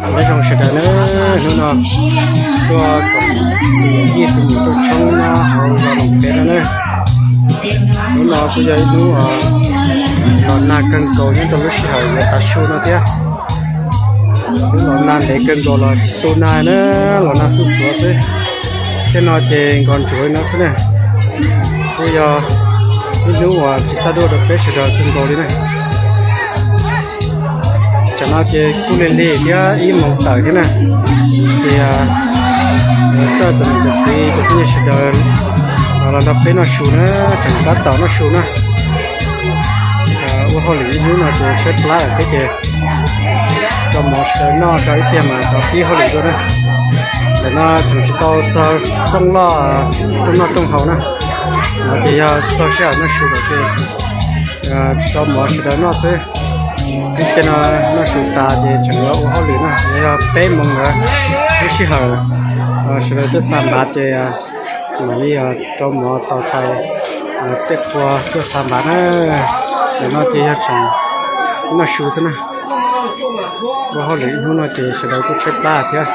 Nyob zoo sawv daws na, hnub no tuaj koom yij tus mus tuaj tshoob nyob hauv zos Loos Pem no na. Hnub no kuj yog ib hnub los nag kawg nkaus nyob rau lub sij hawm yuav tav su no thiab. Hnub los nag ntev kawg nkaus los tsis tu nag na, los nag xuj xuav xwb. Tej no ces nkos ntsuav no xwb na. Kuj yog ib hnub uas tsis xav duaj rau peb sawv daws kawg nkaus li na. Tsam no ces kuj lig lig thiab ib moos tawm thiab na, ces tuaj tus niam tus txiv tus phooj ywg sawv daws los nrog peb noj su na, tseem tab tom noj su na. Ua hauj lwm ib hnub no ces tshaib plab lawm thiab ces rau mov sawv daws noj rau ib pliag mas rov pib hauj lwm dua na. Ntawm no tseem tsis tau txog rooj loj, rooj noj rooj haus na, no ces yog txog sij hawm noj su lawm ces rau mov sawv daws noj xwb. Ib pliag no noj su tas ces tseem yuav ua hauj lwm na, yog peb moos ntawd lub sij hawm sawv daws tuaj xa npav ces mam li rau mov tos txais tej qhua tuaj xa npav na. Ntawm no ces yog tseem noj su xwb na. Ua hauj lwm ib hnub no ces sawv daws kuj tshaib plab thiab.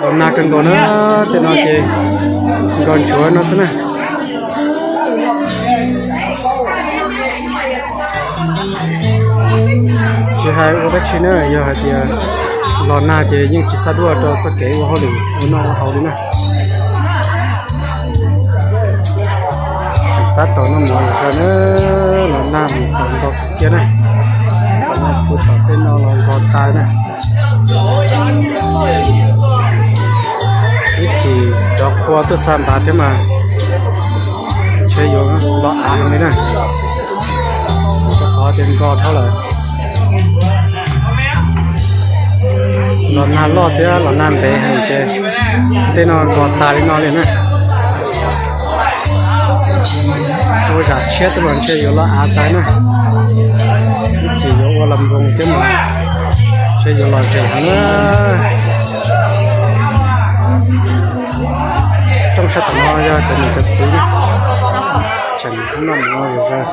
Los nag kawg nkaus na, tej no ces nkos ntsuav no xwb na. Tsis hais ua dab tsi na, yog hais tias los nag ces yeej tsis xav duaj rau txoj kev ua hauj lwm ua noj ua haus li na. Tab tom noj mov zom zaws na, los nag mus txog nkos kiag na. Kuv tom tej no los nkos tas na. Ib chim cov qhua tuaj xa npav thiab mas ntshe yuav los av heev li na. Rau qhov tias nkos dhau lawm. Los nag loj thiab los nag ntev heev ces tej no nkos tas li no li na. Ua zam tshiab twb los ntshe yuav los av tas na. Ib chim yuav ua los npoos thiab mas ntshe yuav los zem heev na. Rooj sab tom no yog cov niam cov txiv tseem noj mov zom zaws.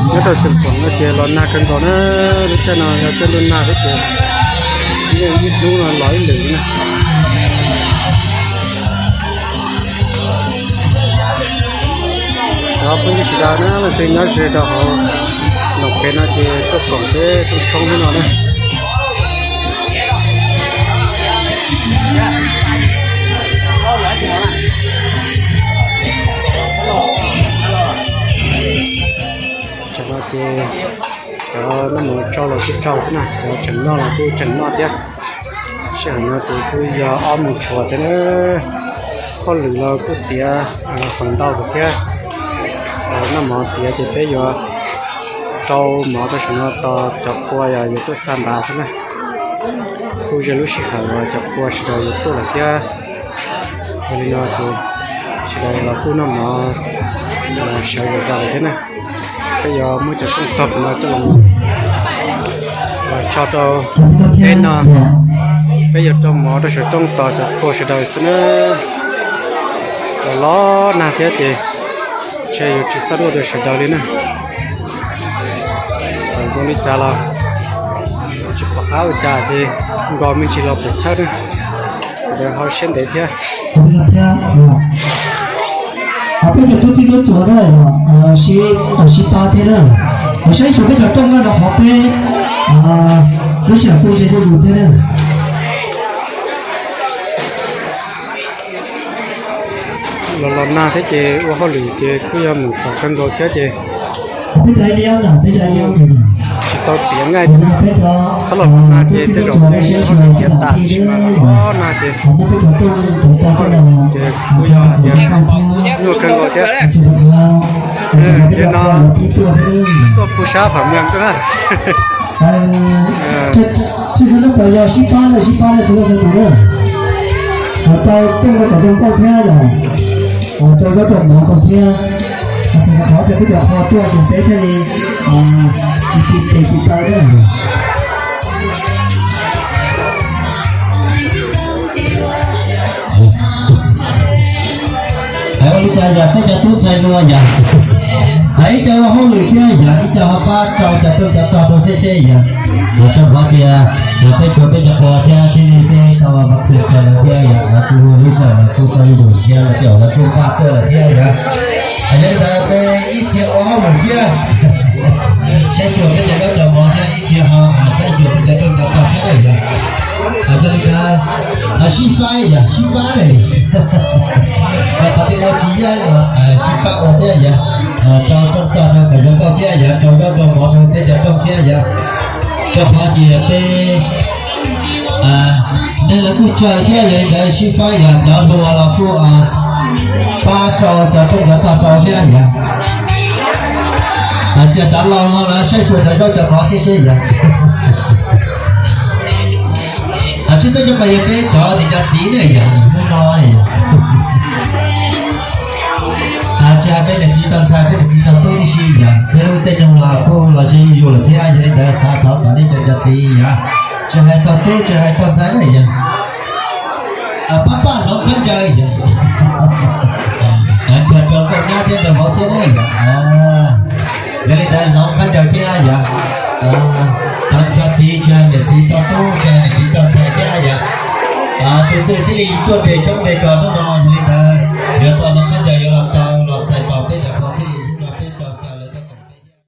Nyob rau Xeev Khuam no ces los nag kawg nkaus na, lub caij no yog caij ntuj nag thiab ces yeej ib hnub no los ib lwm na. Cov phooj ywg sawv daws na, leej twg nyob ze rau hauv Loos Pem no ces tuaj koom peb rooj tshoob hnub no na. Tam no ces cov noj mov tsau los kuj tsau thiab na, cov tseem noj los kuj tseem noj thiab. Sij hawm no ces kuj yog ob moos tshuav thiab na. Hauj lwm los kuj tiav feem ntau lawm thiab. Noj mov tiav ces peb yuav rau mov rau saum no tos cov qhua yog yuav tuaj xa npav xwb na. Kuj ze lub sij hawm uas cov qhua sawv daws yuav tuaj lawm thiab. Yog li no ces sawv daws los kuj noj mov sawv zom zaws lawm thiab na. Peb yuav muab cov rooj tog no coj los tso rau teb no. Peb yuav rau mov rau saum rooj tos cov qhua sawv daws xwb na. Los los nag thiab ces ntshe yuav tsis xav duaj rau sawv daws li na. Txawm zoo li cas los tsis pom qab ua cas ces nkos me ntsis los pem thawj na. Sawv daws ho siab ntev thiab. Peb cov tub txib tub txuas na, sib pab thiab na. Ho saib xyuas peb cov rooj no rau qhov peb lub sij hawm kuj ze zuj zus thiab na. Los los nag thiab ces ua hauj lwm ces kuj yog mus txog kawg nkaus thiab ces tsis tau tiav nqaij thiab. Txhob los los nag ces tej zaum ua hauj lwm tiav tas, tab sis mas los los nag ces ces kuj yog tias nyuaj kawg nkaus thiab. Ces no tuaj pug sab pham mees tuaj na. Tsis txog lub pas yog sib pab na, sib pab na tsis txog tus na. Tau tej no kom zoo nkauj thiab yom, rau zaub rau mov rau thiab. Txhua qhov tias peb cov qhua tuaj ces peb thiaj li tsis ti tes ti taw na. Li cas yog peb cov tub ntxhais hluas yog ib co ua hauj lwm thiab yog ib co ho pab rau cov rooj cov tog rau seb seb yog, yog rau qhov tias yog peb tshuav peb cov quas thiab tsis li peb tau ua vaj txwv rau lawv thiab yog lawv kuj ua lub sij hawm los kuj tau ib yam thiab lawv cov lawv kuj npaj tuaj lawm thiab yog. Yog li ntawd peb ib txhia ua hauj lwm thiab saib xyuas peb cov ntaub cov mov thiab ib txhia ho saib xyuas peb cov rooj cov tog thiab yog. Yog li ntawd sib faib yog sib pab ne, qhov tias ua tsis yog los sib pab ua thiab yog, rau rooj tog rau kom zoo nkauj thiab yog, rau ntaub rau mov rau peb cov rooj thiab yog, rau qhov tias peb neeg lawv kuj tsawg thiab yog li ntawd sib faib yog cov hluas los kuj pab rau cov rooj cov tog rau thiab yog. Cia cov laus no lawv saib xyuas cov ntaub cov mov thiab seb yog. Tsis txawj cov pais yog peb cov niam cov txiv ne yog hnub no tsis hais peb niam txiv tog ntxhais peb niam txiv tog tub tib si yog peb lub caij nyoog los kuj los ze yus lawm thiab yog li ntawd xav thov kom nej cov niam cov txiv yog tsis hais tog tub tsis hais tog ntxhais ne yog pab pab hloov khaub ncaws yog, nrog rau nkauj nyab thiab nrog vauv thiab ne yog. Yog li ntawd hloov khaub ncaws thiab yog, cov niam cov txiv tsis hais niam txiv tog tub tsis hais niam txiv tog ntxhais thiab yog, tus twg thiaj li tuaj nres tshoob nres kos hnub no yog li